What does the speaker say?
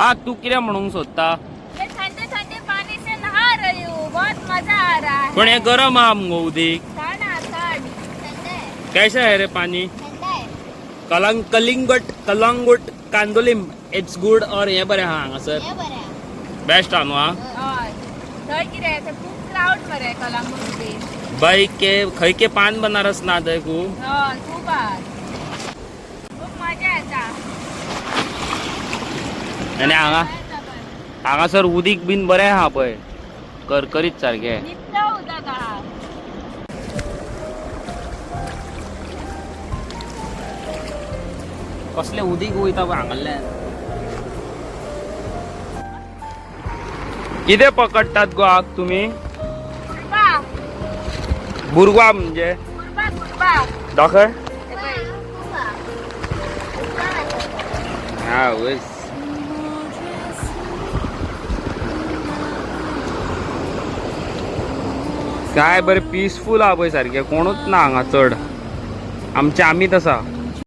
हा, तू कितें म्हणूंक सोदता? मैं ठंडे ठंडे पानी से नहा रही हूँ, बहुत मजा आ रहा है. पण हे गरम आहा मुगो उदीक. थंड हा, थंड. थंड आहे. कैसे है रे पाणी? थंड आहे. कलंग कलिंगट, कलंगूट, कांदोलीम, it's good और हे बरें आहा हांगासर. हे बरें आहा. बेस्ट आहा न्हू हा? हय, थंय कितें, थंय खूब क्राउड मरे कलंगूट बीच. बाई के खंय के पान बनारस ना थंय खूब. हय, खूब आहा, खूब मजा येता. आनी हांगा हांगासर उदीक बीन बरें आहा पळय, करकरीत सारकें. नित्य उदक आहा. कसलें उदीक वयता पळय हांगासरल्यान. कितें पकडटात गो आग तुमी? गुरबा. बुरवा म्हणजे? गुरबा, गुरबा. दाखय. हे पळय. हा वयस. काय बरें पिसफूल आहा पळय सारकें, कोणूच ना हांगा चड, आमचे आमीच आसा.